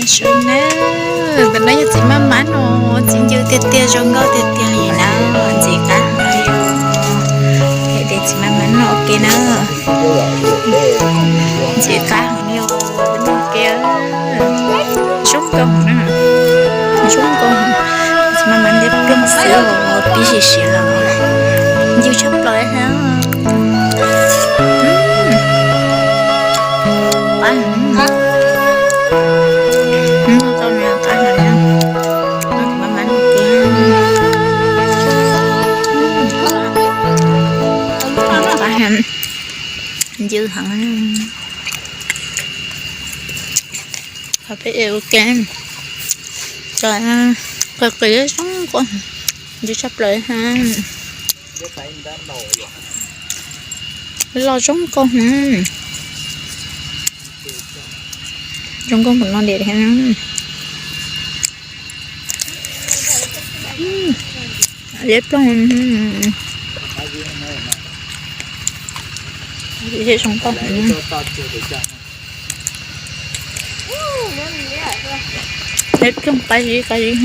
Sawv nawb, ntawm no yog txiv Mab Mab no, txiv ncw tiag tiag, zoo nkauj tiag tiag li na, ntxim qab heev li os. Hais tias txiv Mab Mab no ua ke na, ntxim qab heev li os, no ua ke, zoo nkauj na, zoo nkauj. Txiv Mab Mab ntawd ploog xwb os, pib siav siav los ncw tshaj plaws ha. Qab heev. Noj tau nws qab heev na. Noj tau Mab Mab no ua ke. Qab heev, ncw heev. Qhov peb ua ke, qis qis zoo nkauj, ncw tshaj plaws ha. Loj zoo nkauj, zoo nkauj npaum no li. Liab ploog, zoo nkauj. Liab ploog qab zib qab zib,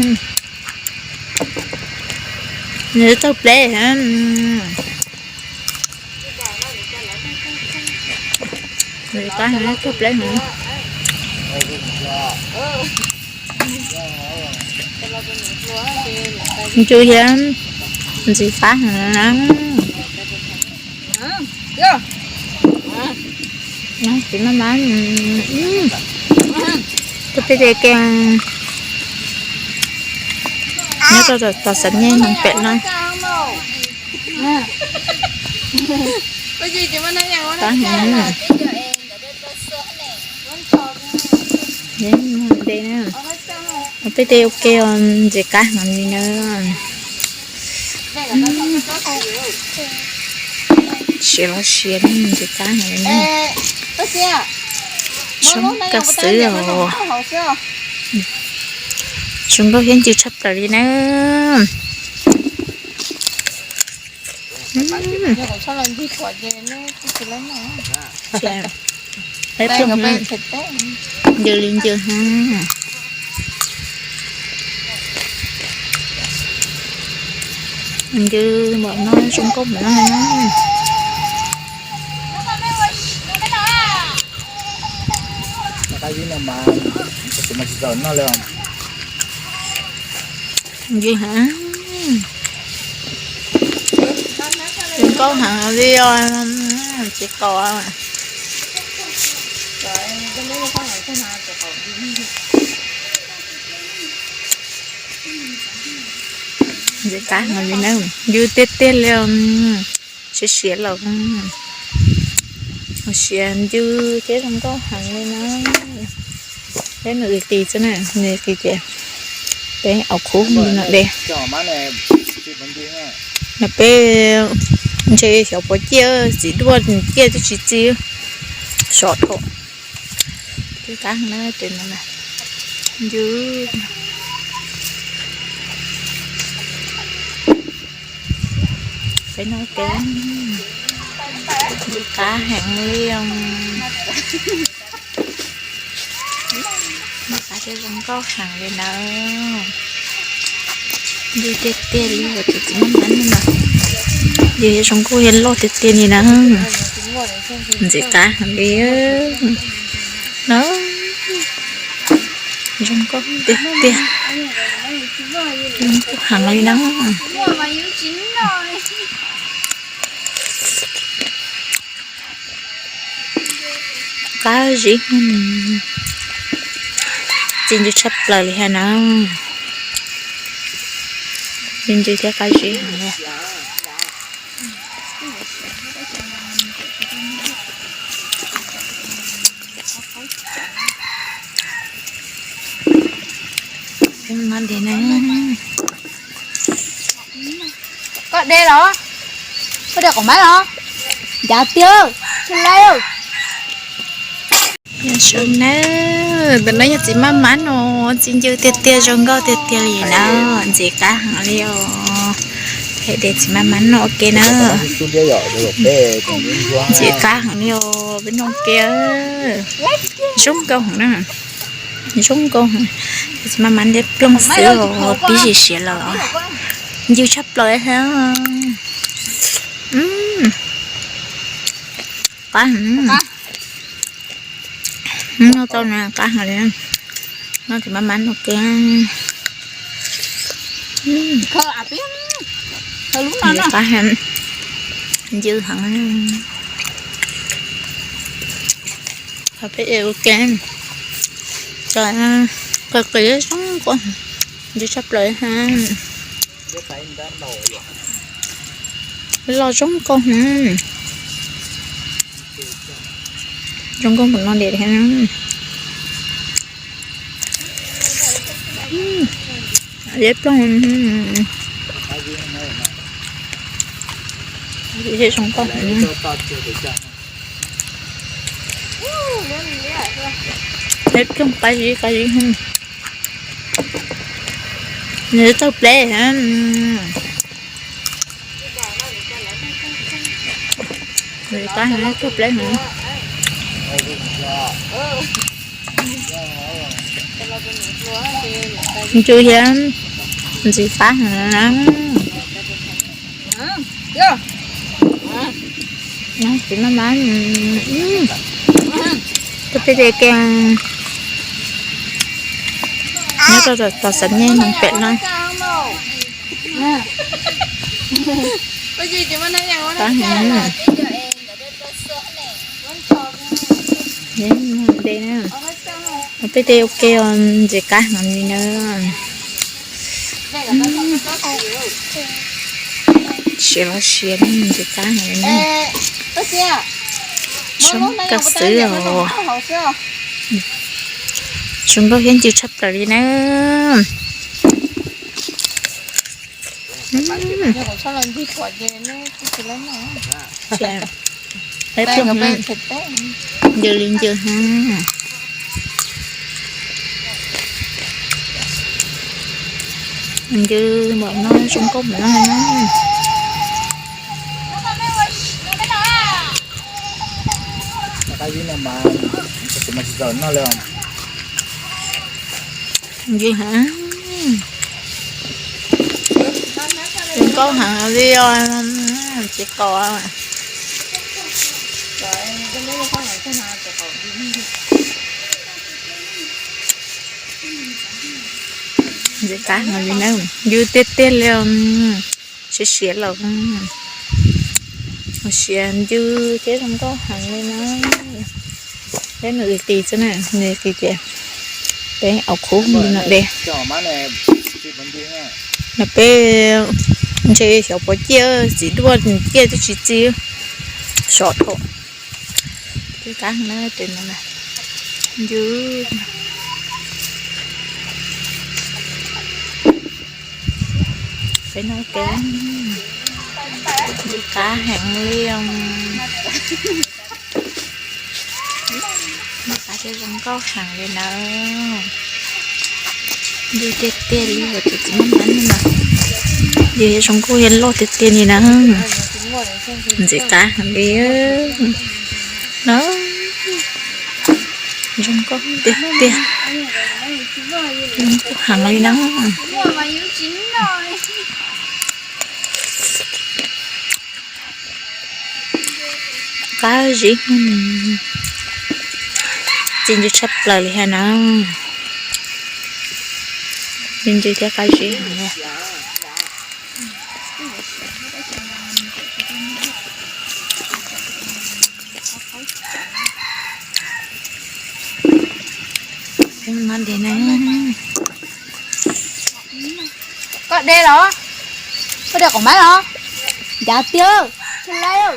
nws tawg pleb. Qab heev, tawg pleb heev. Ncw thiab, ntxim qab heev na. Txiv Mab Mab, tus peb tes ke nyob rau tom Xav Nyej Noog Pem no. Qab heev. Ntev na, peb tes ua ke os, ntxim qab heev li na. Siav los siav, ntxim qab heev li na. Zoo nkauj xwb os. Zoo nkauj thiab ncw tshaj plaws li na. Ncw li ncw ha. Ncw npaum no zoo nkauj npaum no na. Ncw heev, zoo nkauj heev li os, tsis qaub. Ntxim qab heev li na, ncw tiag tiag li, siav siav los siav ncw thiab zoo nkauj heev li na. Peb nws qis xwb na, nws qis tias peb aus khub li no de. No peb ntshe xyov puas ciaj, txiv duaj ciaj twb tsis txi, sov dhau. Ntxim qab na, tes no na, ncw. Peb noj ke, ntxim qab heev li os. Ntxim qab thiab zoo nkauj heev li na. Ncw tiag tiag li os, tus txiv Mab Mab no. Ncw zoo nkauj thiab loj tiag tiag li na. Ntxim qab heev li na. Zoo nkauj tiag tiag. Zoo nkauj heev li na. Qab zib, txi ncw tshaj plaws li hab na. Txi ncw thiab qab zib heev li. Koj de los? Koj de quav mab los? Ncav tiag, tsis laib. Sawv nawb, ntawm no yog txiv Mab Mab no, txi ncw tiag tiag, zoo nkauj tiag tiag li na, ntxim qab heev li os. Hais tias txiv Mab Mab no ua ke na, ntxim qab heev li os, peb noj ke, zoo nkauj heev na. Zoo nkauj, txiv maj mab ntiab ploog xwb os, pib siav siav lawm. Ncw tshaj plaws thiab. Qab, noj tau na, qab heev li. Noj txiv maj mab no kawg. Qab heev, ncw heev. Qhov peb ua ke, qis qis zoo nkauj, ncw tshaj plaws ha. Loj zoo nkauj, zoo nkauj npaum no li thiab. Liab ploog, zoo nkauj. Liab ploog qab zib qab zib. Nws tawg pleb. Ntxim qab heev, ntxim qab heev na. Txiv maj mab, tub peb tes ke, nyob rau tom Xav Nyej Moos pem no. Peb tes ua ke ntxim qab heev li na. Siav los siav, ntxim qab heev li na. Zoo nkauj xwb os. Zoo nkauj thiab ncw tshaj plaws li na. Ncw li ncw ha. Ncw npaum no zoo nkauj npaum no na. Ncw heev, zoo nkauj heev li os, txiv qaub. Ntxim qab heev li na, ncw tiag tiag li os. Siav siav los siav ncw thiab zoo nkauj heev li na. Peb nws qis xwb na, nws qis ces peb au khub li no de. Mas peb ntshe xyov puas ciaj, txiv duaj ciaj twb tsis txi, sov dhau. Ncw qab na, tes no na, ncw. Peb no tes, ncw qab heev li os. Qab thiab zoo nkauj heev li na. Ncw tiag tiag li os, tus txiv maj mab no mas, ncw zoo nkauj thiab loj tiag tiag li na. Ntxim qab heev li. No, zoo nkauj tiag tiag, zoo nkauj heev li na. Qab zib, txi ncw tshaj plaws li hab na. Txi ncw thiab qab zib heev li. Koj de los? Koj de quav mab los? Ncav tiag, tsis laiv.